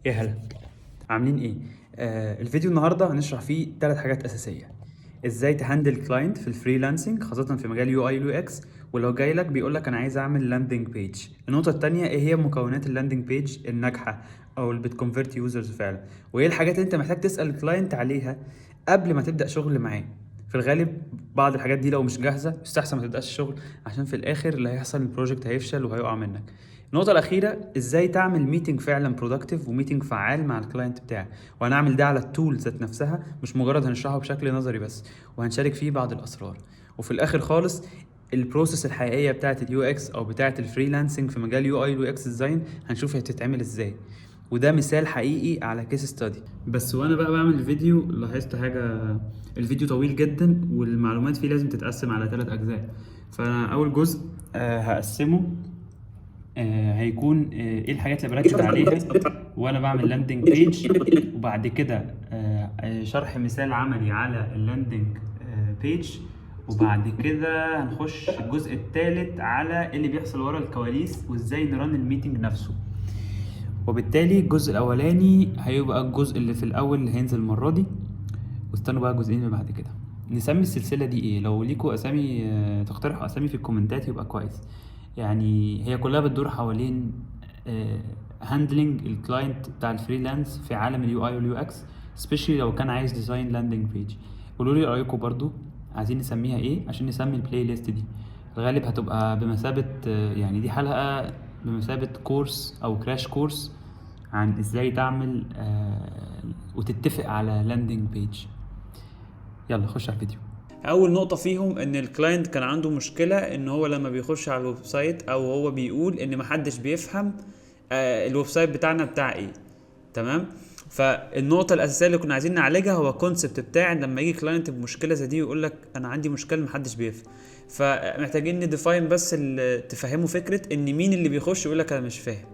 يا هلا، عاملين ايه؟ الفيديو النهارده هنشرح فيه ثلاث حاجات اساسيه: ازاي ت handle client في ال freelancing، خاصة في مجال UI UX، ولو جاي لك بيقول لك انا عايز اعمل landing page. النقطة الثانيه، ايه هي مكونات ال landing page الناجحة او اللي بت convert users فعلا، وايه الحاجات اللي انت محتاج تسال ال client عليها قبل ما تبدا شغل معاه. في الغالب بعض الحاجات دي لو مش جاهزة يستحسن ما تبداش شغل، عشان في الاخر اللي هيحصل ال project هيفشل وهيقع منك. النقطة الأخيرة، ازاي تعمل meeting فعلا productive و meeting فعال مع ال client بتاعك، وهنعمل ده على ال tool ذات نفسها، مش مجرد هنشرحه بشكل نظري بس، وهنشارك فيه بعض الأسرار. وفي الآخر خالص ال process الحقيقية بتاعة ال UX أو بتاعة ال freelancing في مجال UI UX design، هنشوف هي بتتعمل ازاي، وده مثال حقيقي على case study. بس وانا بقى بعمل الفيديو لاحظت حاجة: الفيديو طويل جدا والمعلومات فيه لازم تتقسم على ثلاث أجزاء. فأنا أول جزء هقسمه هيكون ايه الحاجات اللي بركز عليها وانا بعمل landing page، وبعد كده شرح مثال عملي على ال landing page، وبعد كده هنخش الجزء الثالث على إيه اللي بيحصل ورا الكواليس وازاي ن run ال meeting نفسه. وبالتالي الجزء الاولاني هيبقى الجزء اللي في الاول اللي هينزل المرة دي، واستنوا بقى الجزئين اللي بعد كده. نسمي السلسلة دي ايه؟ لو ليكوا اسامي تقترحوا اسامي في الكومنتات يبقى كويس. يعني هي كلها بتدور حوالين handling ال client بتاع ال freelance في عالم ال UI وال UX، especially لو كان عايز design landing page. قولوا لي رايكم برضو، عايزين نسميها ايه عشان نسمي ال playlist دي. الغالب هتبقى بمثابة يعني دي حلقة بمثابة course او crash course عن ازاي تعمل وتتفق على landing page. يلا خش على الفيديو. اول نقطة فيهم ان ال client كان عنده مشكلة ان هو لما بيخش على ال website، او هو بيقول ان محدش بيفهم ال website بتاعنا بتاع ايه، تمام؟ فالنقطه الاساسية اللي كنا عايزين نعالجها هو concept بتاع ان لما يجي client بمشكلة زي دي ويقول لك انا عندي مشكلة محدش بيفهم، فمحتاجين ن define بس تفهموا فكرة ان مين اللي بيخش يقول لك انا مش فاهم،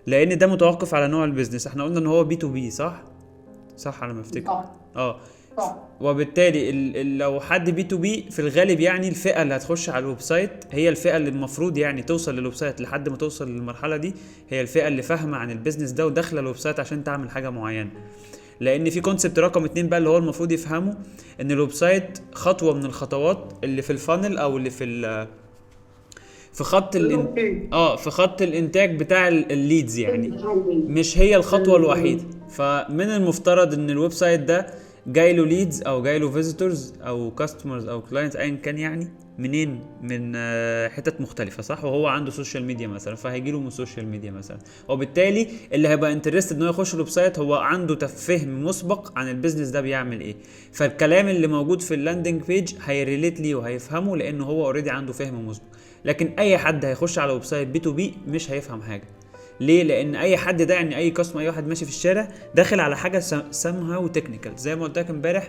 لان ده متوقف على نوع ال business. احنا قلنا ان هو B2B، صح؟ صح على ما افتكر. صح. اه. صح. وبالتالي ال لو حد B2B في الغالب يعني الفئة اللي هتخش على ال website هي الفئة اللي المفروض يعني توصل لل website، لحد ما توصل للمرحلة دي هي الفئة اللي فاهمه عن ال business ده وداخله ال website عشان تعمل حاجة معينه. لان في concept رقم 2 بقى اللي هو المفروض يفهمه، ان ال website خطوة من الخطوات اللي في ال funnel او اللي في خط في خط الانتاج بتاع ال leads، يعني مش هي الخطوة الوحيده. فمن المفترض ان ال website ده جاي له leads او جاي له visitors او customers او clients ايا كان، يعني منين؟ من حتت مختلفه، صح؟ وهو عنده social media مثلا، فهيجي له من ال social media مثلا، وبالتالي اللي هيبقى interested ان هو يخش ال website هو عنده تفهم مسبق عن ال business ده بيعمل ايه، فالكلام اللي موجود في ال landing page هي relate ليه وهيفهمه لانه هو already عنده فهم مسبق. لكن اي حد هيخش على website B2B مش هيفهم حاجه. ليه؟ لان اي حد ده يعني اي customer، اي واحد ماشي في الشارع داخل على حاجة somehow technical. زي ما قلت لك امبارح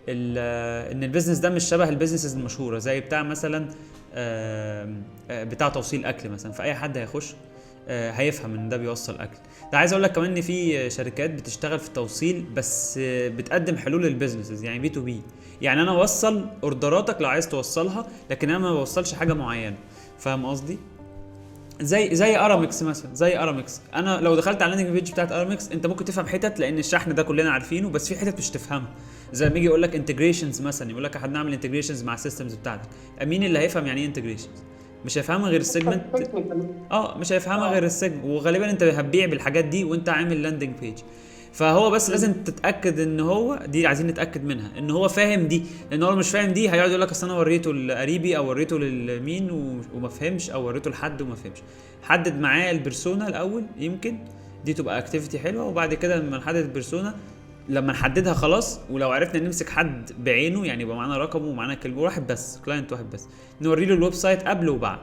ان ال business ده مش شبه ال businesses المشهورة زي بتاع مثلا آم، آه، بتاع توصيل اكل مثلا، فاي حد هيخش هيفهم ان ده بيوصل اكل. ده عايز اقول لك كمان ان في شركات بتشتغل في التوصيل بس بتقدم حلول لل businesses، يعني B2B، يعني انا اوصل اوردراتك لو عايز توصلها، لكن انا ما بوصلش حاجة معينه، فاهم قصدي؟ زي ارامكس مثلا، زي ارامكس، انا لو دخلت على ال landing page بتاعت ارامكس انت ممكن تفهم حتت لان الشحن ده كلنا عارفينه، بس في حتت مش تفهمها، زي ما يجي يقول لك integrations مثلا، يقول لك احنا بنعمل integrations مع ال systems بتاعتك. مين اللي هيفهم يعني ايه integrations؟ مش هيفهمها غير ال segment. اه، مش هيفهمها غير ال segment، وغالبا انت هتبيع بالحاجات دي وانت عامل landing page. فهو بس لازم تتاكد ان هو دي، عايزين نتاكد منها ان هو فاهم دي، لان هو لو مش فاهم دي هيقعد يقول لك اصل انا وريته لقريبي او وريته للمين وما فهمش، او وريته لحد وما فهمش. حدد معاه ال persona الاول، يمكن دي تبقى activity حلوه، وبعد كده لما نحدد ال persona، لما نحددها خلاص، ولو عرفنا نمسك حد بعينه، يعني يبقى معانا رقمه ومعانا كلمه، واحد بس، client واحد بس، نوري له ال website قبل وبعد،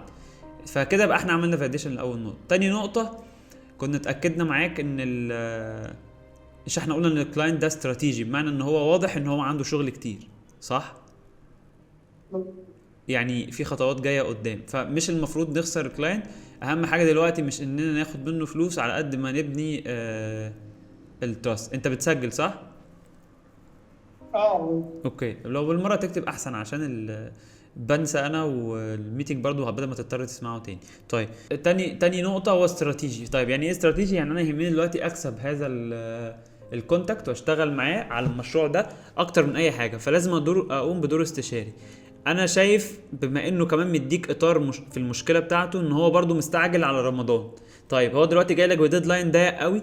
فكده بقى احنا عملنا validation لاول نقطه. تاني نقطه، كنا اتاكدنا معاك ان ال مش احنا قلنا ان ال client ده استراتيجي، بمعنى ان هو واضح ان هو عنده شغل كتير، صح؟ يعني في خطوات جاية قدام، فمش المفروض نخسر ال client. اهم حاجة دلوقتي مش اننا ناخد منه فلوس على قد ما نبني ال trust. انت بتسجل، صح؟ اه. okay، لو بالمرة تكتب احسن عشان بنسى انا، وال meeting برضو بدل ما تضطر تسمعه تاني. طيب تاني نقطة هو استراتيجي. طيب يعني ايه استراتيجي؟ يعني انا يهمني دلوقتي اكسب هذا ال contact واشتغل معاه على المشروع ده اكتر من اي حاجة، فلازم اقوم بدور استشاري. انا شايف بما انه كمان مديك اطار في المشكلة بتاعته ان هو برضو مستعجل على رمضان. طيب هو دلوقتي جاي لك ب deadline ضيق قوي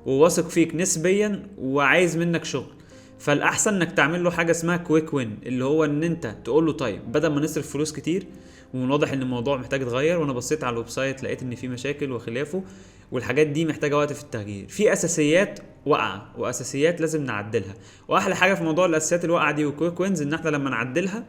وواثق فيك نسبيا وعايز منك شغل، فالاحسن انك تعمل له حاجة اسمها quick win، اللي هو ان انت تقول له طيب بدل ما نصرف فلوس كتير، ومن واضح ان الموضوع محتاج يتغير، وانا بصيت على ال website لقيت ان في مشاكل وخلافه والحاجات دي محتاجه وقت في التغيير، في اساسيات واقعه واساسيات لازم نعدلها. واحلى حاجة في موضوع الاساسيات الواقعة دي وال quick wins ان احنا لما نعدلها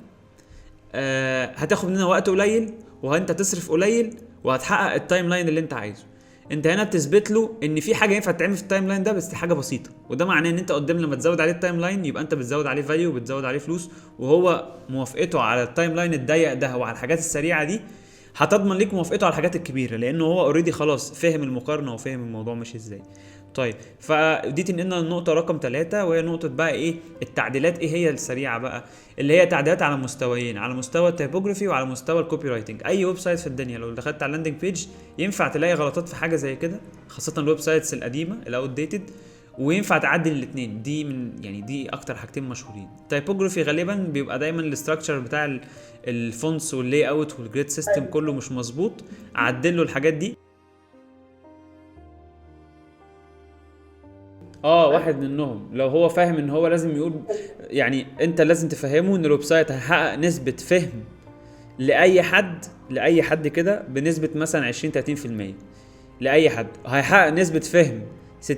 هتاخد مننا وقت قليل وانت تصرف قليل وهتحقق ال timeline اللي انت عايزه. انت هنا بتثبت له ان في حاجة ينفع تتعمل في ال timeline ده، بس حاجة بسيطة، وده معناه ان انت قدام لما تزود عليه ال timeline يبقى انت بتزود عليه value وبتزود عليه فلوس، وهو موافقته على ال timeline الضيق ده وعلى الحاجات السريعة دي هتضمن ليك موافقته على الحاجات الكبيرة، لانه هو already خلاص فهم المقارنة وفهم الموضوع ماشي ازاي. طيب فدي تنقلنا للنقطة رقم 3، وهي نقطة بقى ايه التعديلات. ايه هي السريعة بقى؟ اللي هي تعديلات على مستويين، على مستوى ال typography وعلى مستوى ال copywriting. اي website في الدنيا لو دخلت على ال landing page ينفع تلاقي غلطات في حاجة زي كده، خاصة ال websites القديمة ال outdated، وينفع تعدل الاثنين. دي من يعني دي اكتر حاجتين مشهورين. ال typography غالبا بيبقى دايما ال structure بتاع ال fonts وال layout وال grid system كله مش مظبوط، عدل له الحاجات دي. واحد منهم لو هو فاهم ان هو لازم يقول، يعني انت لازم تفهمه ان ال website هيحقق نسبة فهم لاي حد كده بنسبة مثلا 20-30%، لاي حد هيحقق نسبة فهم 60-70%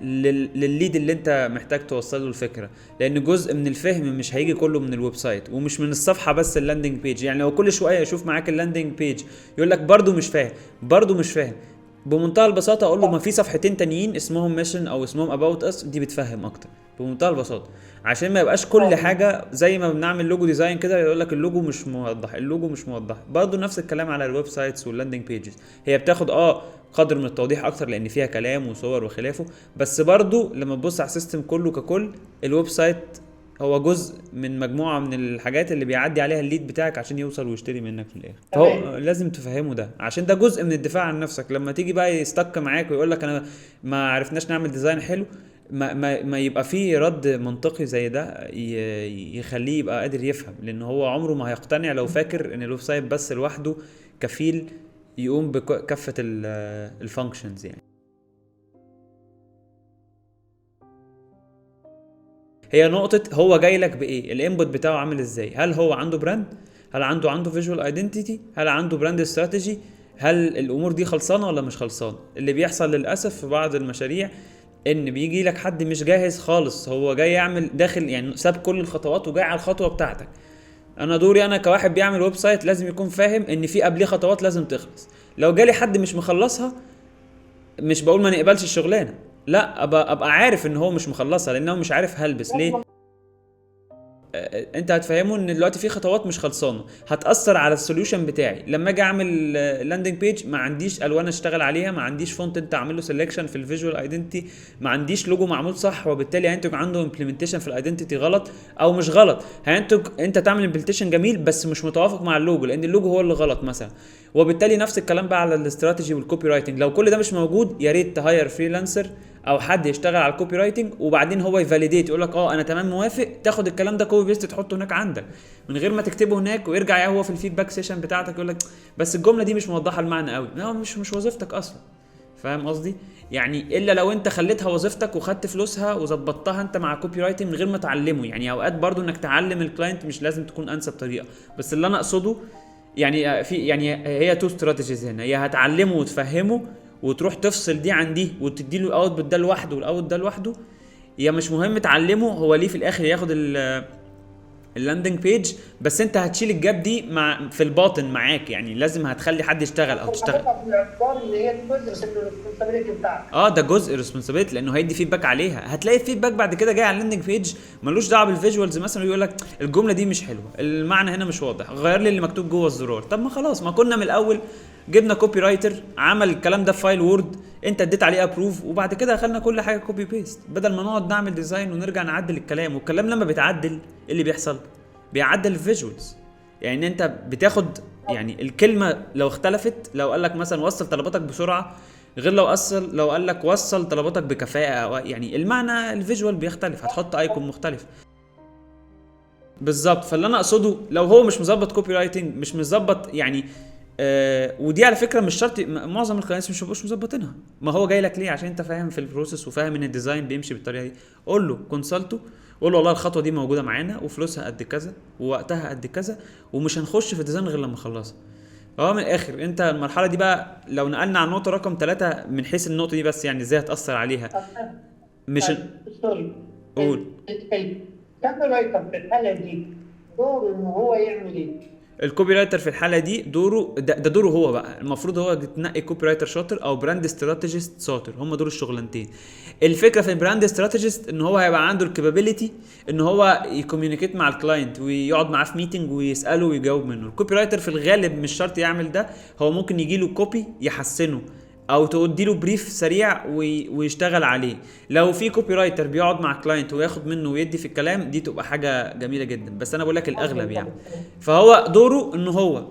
للل lead اللي انت محتاج توصل له الفكرة، لان جزء من الفهم مش هيجي كله من ال website ومش من الصفحة بس ال landing page. يعني لو كل شوية يشوف معاك ال landing page يقول لك برده مش فاهم برده مش فاهم، بمنتهى البساطة اقول له ما في صفحتين تانيين اسمهم mission او اسمهم about us، دي بتفهم اكتر بمنتهى البساطة، عشان ما يبقاش كل حاجة زي ما بنعمل logo design كده يقول لك اللوجو مش موضح اللوجو مش موضح. برضه نفس الكلام على ال websites وال landing pages، هي بتاخد قدر من التوضيح اكتر لان فيها كلام وصور وخلافه، بس برضه لما تبص على ال system كله ككل ال website هو جزء من مجموعة من الحاجات اللي بيعدي عليها ال lead بتاعك عشان يوصل ويشتري منك في الاخر. فهو لازم تفهمه ده عشان ده جزء من الدفاع عن نفسك. لما تيجي بقى يستك معاك ويقول لك انا ما عرفناش نعمل design حلو، ما ما ما يبقى فيه رد منطقي زي ده يخليه يبقى قادر يفهم، لان هو عمره ما هيقتنع لو فاكر ان ال website بس لوحده كفيل يقوم بكافة ال functions. يعني هي نقطة هو جاي لك بإيه، ال input بتاعه عامل ازاي، هل هو عنده brand، هل عنده visual identity، هل عنده brand strategy، هل الامور دي خلصانة ولا مش خلصانة. اللي بيحصل للأسف في بعض المشاريع ان بيجي لك حد مش جاهز خالص، هو جاي يعمل داخل يعني ساب كل الخطوات وجاي على الخطوة بتاعتك. انا دوري انا كواحد بيعمل website لازم يكون فاهم ان في قبليه خطوات لازم تخلص. لو جالي حد مش مخلصها، مش بقول ما نقبلش الشغلانة، لا ابقى عارف ان هو مش مخلصها لانه مش عارف هلبس ليه. انت هتفهمه ان دلوقتي في خطوات مش خلصانه هتاثر على ال solution بتاعي. لما اجي اعمل landing page ما عنديش الوان اشتغل عليها، ما عنديش font انت عامل له selection في ال visual identity، ما عنديش لوجو معمول صح، وبالتالي هينتج عنده implementation في ال identity غلط او مش غلط، هينتج انت تعمل implementation جميل بس مش متوافق مع اللوجو لان اللوجو هو اللي غلط مثلا. وبالتالي نفس الكلام بقى على ال strategy وال copywriting. لو كل ده مش موجود يا ريت ت hire freelancer او حد يشتغل على ال copywriting وبعدين هو ي validate يقول لك انا تمام موافق، تاخد الكلام ده copy paste تحطه هناك عندك من غير ما تكتبه هناك، ويرجع هو في ال feedback session بتاعتك يقول لك بس الجملة دي مش موضحة المعنى قوي. لا مش وظيفتك اصلا، فاهم قصدي؟ يعني الا لو انت خليتها وظيفتك وخدت فلوسها وظبطتها انت مع copywriting من غير ما تعلمه. يعني اوقات برضو انك تعلم ال client مش لازم تكون انسب طريقه، بس اللي انا اقصده يعني في يعني هي two strategies هنا، يا هتعلمه وتفهمه وتروح تفصل دي عن دي وتدي له ال output ده لوحده وال out ده لوحده، يا مش مهم تعلمه هو ليه في الاخر ياخد ال landing page، بس انت هتشيل ال gap دي مع في الباطن معاك. يعني لازم هتخلي حد يشتغل او تشتغل اللي هي جزء ال responsibility بتاعك. ده جزء responsibility لانه هيدي feedback عليها. هتلاقي ال feedback بعد كده جاي على ال landing page ملوش دعوه بال visuals مثلا، ويقول لك الجملة دي مش حلوة، المعنى هنا مش واضح، غير لي اللي مكتوب جوه الزرار. طب ما خلاص، ما كنا من الاول جبنا copywriter عمل الكلام ده في file Word، انت اديت عليه approve، وبعد كده خلنا كل حاجة copy paste، بدل ما نقعد نعمل design ونرجع نعدل الكلام. والكلام لما بيتعدل ايه اللي بيحصل؟ بيعدل ال visuals. يعني انت بتاخد يعني الكلمة لو اختلفت، لو قال لك مثلا وصل طلباتك بسرعه، غير لو قال لك وصل طلباتك بكفاءه، أو يعني المعنى ال visual بيختلف، هتحط icon مختلف. بالظبط. فاللي انا اقصده لو هو مش مظبط copywriting، مش مظبط يعني، ودي على فكرة مش شرط، معظم ال clients مش بيبقوش مظبطينها. ما هو جاي لك ليه؟ عشان انت فاهم في ال process وفاهم ان ال design بيمشي بالطريقة دي. قول له consult ه، قول له والله الخطوة دي موجودة معانا وفلوسها قد كذا ووقتها قد كذا، ومش هنخش في ال design غير لما نخلصها. هو من الاخر انت المرحلة دي بقى، لو نقلنا على النقطة رقم 3 من حيث النقطة دي بس، يعني ازاي هتاثر عليها؟ مش sorry. قول. ال copywriter في الحالة دي دوره ان هو يعمل ايه؟ ال copywriter في الحالة دي دوره ده دوره هو بقى، المفروض هو تنقي copywriter شاطر او brand strategist شاطر، هم دول الشغلانتين. الفكرة في ال brand strategist ان هو هيبقى عنده ال capability ان هو ي communicate مع ال client ويقعد معاه في meeting ويساله ويجاوب منه. ال copywriter في الغالب مش شرط يعمل ده، هو ممكن يجي له copy يحسنه او تدي له brief سريع ويشتغل عليه. لو في copywriter بيقعد مع client وياخد منه ويدي في الكلام، دي تبقى حاجة جميلة جدا، بس انا بقول لك الاغلب يعني. فهو دوره ان هو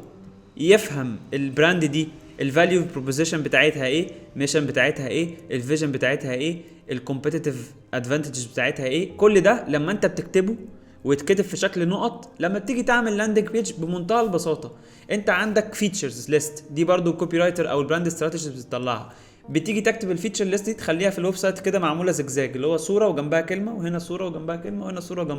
يفهم ال brand دي، ال value proposition بتاعتها ايه، mission بتاعتها ايه، ال vision بتاعتها ايه، ال competitive advantages بتاعتها ايه. كل ده لما انت بتكتبه ويتكتب في شكل نقط، لما بتيجي تعمل landing page بمنتهى البساطة انت عندك features list، دي برضو ال copywriter او ال brand strategist بتطلعها. بتيجي تكتب ال feature list دي، تخليها في ال website كده معمولة زجزاج، اللي هو صوره وجنبها كلمه، وهنا صوره وجنبها كلمه، وهنا صوره وجنبها